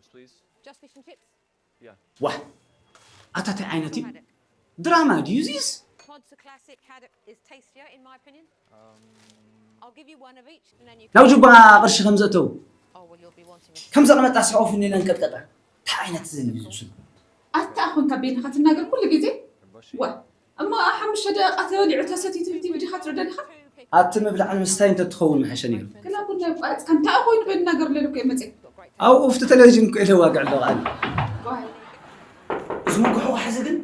Just fish and chips. ዋ ኣታ እንታይ ዓይነት እዩ? ድራማ ድዩ ዚስ? Cod's a classic. Haddock is tastier, in my opinion. I'll give you one of each, and then you ናብ ጅባ ቅርሺ ከም ዘእተው Oh, well, you'll be wanting a ከም ዘቕመጣ ስሕቑ ፍኒለን ቀጥቀጠ። እንታይ ዓይነት እዩ ዝብስል? ኣታ ኣኹንካ ቤንኻ ትናገር ኩሉ ግዜ? ዋ እሞ ሓሙሽተ ደቂቃ ተበሊዑ ተሰትዩ ትብል ቲቪ ዲኻ ትርደልኻ? ኣቲ ምብላዕን ምስታይ እንተትኸውን ምሓሸ ነይሩ። ክላ ቡና የቋረጽካ እንታይ ኮይኑ በል እናገር ለልኮ የመጽእ። ኣብኡ ኣብቲ ቴሌቪዥን እኮ ኢለ ዋግዕ ኣለዎ ኣነ። ዋይ እዚ ምጉሕጓሕ እዚ ግን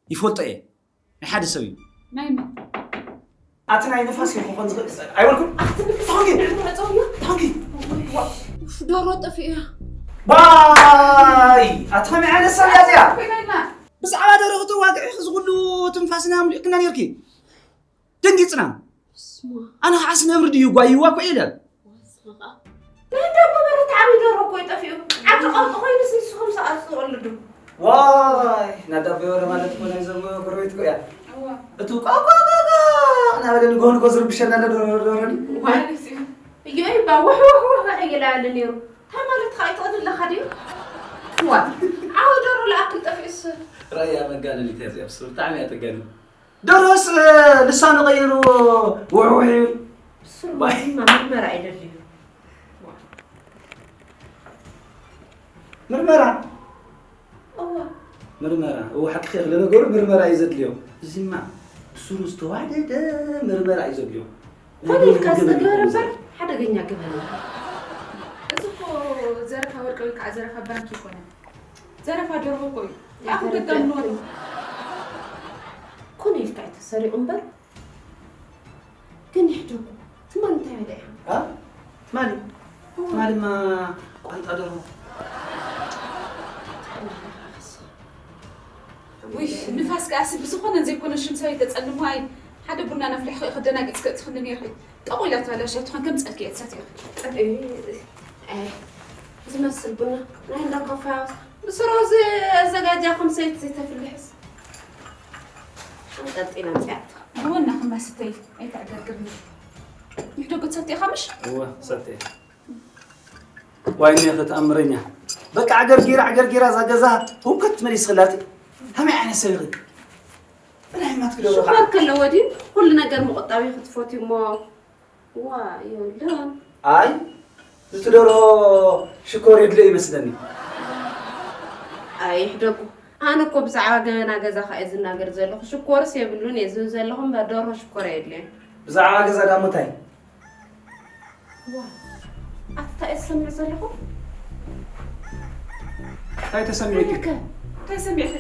ይፈልጦ እየ። ናይ ሓደ ሰብ እዩ። ናይ መን? ኣቲ ናይ ንፋስ ይኾን ዝኽእል ኣይወልኩም? ኣቲ ንፋስ ታንኪ! ይመጸው እዩ። ታንኪ! ኡፍ ዶሮ ጠፊኡ እያ። ባይ ኣቲ ከመይ ዓይነት ሰብ እያ እዚኣ? ኮይና ኢልና። ብዛዕባ ደረቕ ተዋግዒ እዚ ኩሉ ትንፋስና ኣምሊቕክና ነርኪ። ደንጊጽና። ኣነ ኸዓስ ነብሪ ድዩ ጓይዋ እኮ ኢለ። ናይ እንዳቦ በረታ ዓብዪ ደርሆ እኮ እዩ ጠፊኡ። ዓዲ ቀውጢ ኮይኑስ ንስኹም ሰኣት ትቕልዱ። ዋይ ናዳ በረ ማለት እኮ ናይዞም ጎረቤት እኮ እያ። እዋ። እቱ ቋቋቋቋ እናበለ ንጎሆ ንጎሆ ዝርብሸና ኣሎ ደርሆ ደርሆ ድዩ? ዋይ። ማለት እዩ። እዮይ ባ ውሕ ውሕ ውሕ ውሕ ይላል ነይሩ። እንታይ ማለት ኸዓ ይትቕልድ ኣለኻ ድዩ? ዋ ዓው ደርሆ ለኣክል ጠፊኡስ። ራያ መጋነኒት እያ እዚኣ ብስሩ ብጣዕሚ እያ ተጋኒ። ደርሆስ ልሳኑ ቀይሩ ውሕ ውሕ ይብል። ብስሩ ዋይ። ድማ ምርመራ ይደሊ እዩ። ምርመራ እዋ ምርመራ እዋ ሓቂ ክኽለ ነገሩ ምርመራ እዩ ዘድልዮ። እዚማ ብስሩ ዝተዋደደ ምርመራ እዩ ዘድልዮ። ኮነ ኢልካ ዝነገር እምበር ሓደገኛ ገበን እዩ። እዚ እኮ ዘረፋ ወርቂ ወይ ከዓ ዘረፋ ባንክ ይኮነ ዘረፋ ደርሆ እኮ እዩ። ኣኹ ደጋምኖ ኮነ ኢልካ እዩ ተሰሪቑ እምበር ግን ይሕደጉ። ትማሊ እንታይ በለ ኢኻ? ኣ? ትማሊ? እዋ። ትማሊማ ቋንጣ ደርሆ። ውይ ንፋስ ከኣሲ ብዝኾነ ዘይኮነ ሽምሳዊ ተጸልሞ ኣይ ሓደ ቡና ነፍልሕ ከደናግጽ ከእትኽኒ ነርኺ ጠቑ ኢላ ተበላሻ ትኾን ከም ጸልኪ እየ ትሰትዮ። ዝመስል ቡና ናይ እንዳ ኮፋ ብስሮ ዘዘጋጃ ከም ሰይቲ ዘይተፍልሕስ ኣንጠልጢላ ኣምፅኣቶ። ብወና ክማስተይ ኣይተዕገርግርኒ። ንሕዶ ክትሰቲ ኢኻ ምሽ? እወ ሰቲ። ዋይኔ ክትኣምረኛ። በቃ ዓገርጊራ ዓገርጊራ እዛ ገዛ ህውከት መሊስኽላቲ። ከመይ ዓይነት ሰብ ኢኺ? ብናይ ማትክ ዶ ሽኮር ከለዎ ድዩ ኩሉ ነገር ምቑጣብ ኢኺ ትፈትዩ እሞ ዋ የብሉን። ኣይ እቲ ደርሆ ሽኮር የድልዮ ይመስለኒ። ኣይ ይሕደጉ። ኣነ እኮ ብዛዕባ ገበና ገዛኻ እየ ዝናገር ዘለኹ። ሽኮርስ የብሉን እየ ዝብል ዘለኹ እምበር ደርሆ ሽኮር ኣየድልዮን። ብዛዕባ ገዛ ዳሞ እንታይ? ዋ ኣታ እየ ዝሰምዕ ዘለኹ። እንታይ ተሰሚዑኪ? እንታይ ሰሚዕኺ?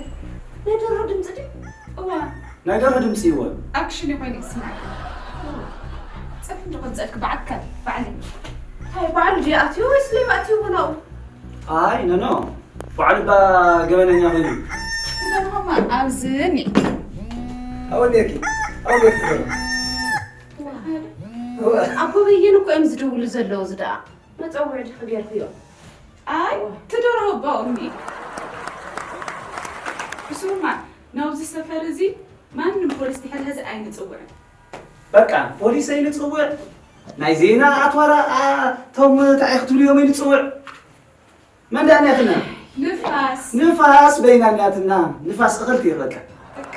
ናይ ደርሆ ድምፂ ድዩ? እዋ ናይ ደርሆ ድምፂ እወ። ኣብ ክሽነ ኮይኑ ይስማዕ። ፀብሒ እንዶ ከምፀልክ በዓልካ በዓል እንታይ በዓል ድዩ ኣትዩ ወይስ ሌባ ኣትዩ ናብኡ? ኣይ ኖ ኖ በዓል እባ ገበነኛ ኮይኑ። ትደርሆማ ኣብዚ እኒአ። ኣወ እኒአኪ ኣወ እኒአኪ ትደርሆ። ኣቦ በየነ እኮ እዮም ዝድውሉ ዘለዉ እዚ ደኣ። መጸውዒ ድዩ ገርክዮ? ኣይ ትደርሆ ባኡ እኒ ብስሩማ ናብዚ ሰፈር እዚ ማንም ፖሊስ ድሕሪ ሕዚ ኣይንጽውዕን። በቃ ፖሊስ ኣይንጽውዕ። ናይ ዜና ኣትዋራ ቶም እንታይ ክትብልዮም ኣይንጽውዕ። መን ደኣ ናትና? ንፋስ ንፋስ በይና ናትና። ንፋስ እኽልቲ በቃ። በቃ